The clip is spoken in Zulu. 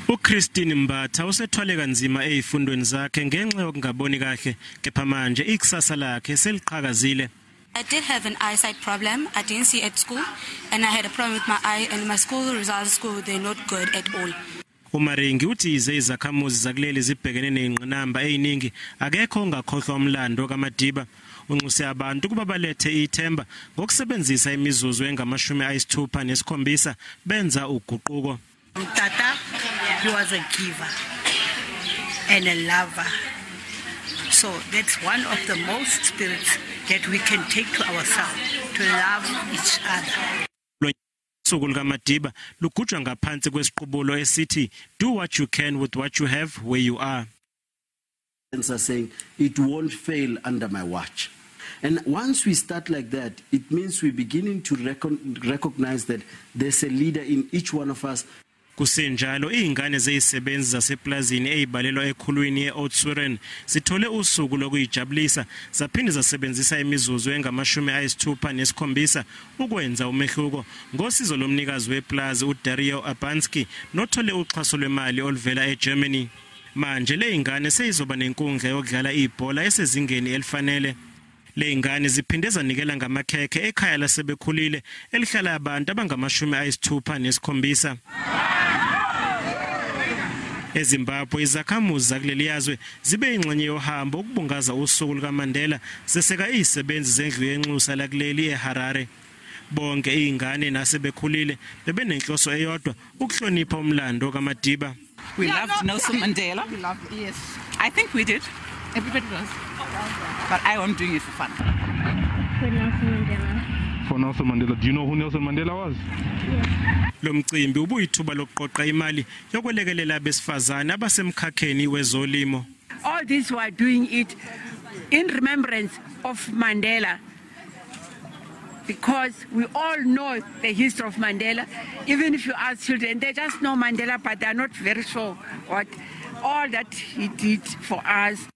UChristine Mbatha usethwale kanzima ezifundweni zakhe ngenxa yokungaboni kahle, kepha manje ikusasa lakhe seliqhakazile. I did have an eyesight problem. I didn't see at school, and I had a problem with my eye, and my school results school, they're not good at all. UMaringi uthi yize izakhamuzi zakuleli zibhekene nezingqinamba eziningi, akekho ongakhohlwa umlando kaMadiba. Unxuse abantu ukuba balethe ithemba ngokusebenzisa imizuzu engama-67 benza uguquko. Tata, he was a giver and a lover. So that's one of the most spirits that we can take to ourselves, to love each other. Usuku lukaMadiba lugujwa ngaphansi kwesiqubulo esithi "Do what you can with what you have where you are." Are saying it won't fail under my watch. And once we start like that, it means we're beginning to recognize that there's a leader in each one of us. Kusenjalo, izingane zezisebenzi zaseplazini ezibalelwa ekhulwini ye-Oudtshoorn zithole usuku lokuzijabulisa, zaphinde zasebenzisa imizuzu engama-67 ukwenza umehluko ngosizo lomnikazi weplazi uDario Urbanski nothole uxhaso lwemali oluvela eGermany. Manje le ingane seyizoba nenkundla yokudlala ibhola esezingeni elifanele. Le ingane ziphinde zanikela ngamakhekhe ekhaya lasebekhulile elihlala abantu abangama-67. EZimbabwe, izakhamuzi zakuleli yazwe zibe ingxenye yohambo ukubungaza usuku lukaMandela, zeseka izisebenzi zendlu yenxusa lakuleli eHarare. Bonke izingane nasebekhulile bebenenhloso eyodwa, ukuhlonipha umlando kaMadiba. We loved Nelson Mandela. We loved, yes. I think we did. Everybody does. But I am doing it for fun. For Nelson Mandela. For Nelson Mandela. Do you know who Nelson Mandela was? Yes. Lo mcimbi ubuyithuba lokuqoqa imali yokwelekelela abesifazane abasemkhakheni wezolimo. All these were doing it in remembrance of Mandela, because we all know the history of Mandela. Even if you ask children, they just know Mandela, but they are not very sure what all that he did for us.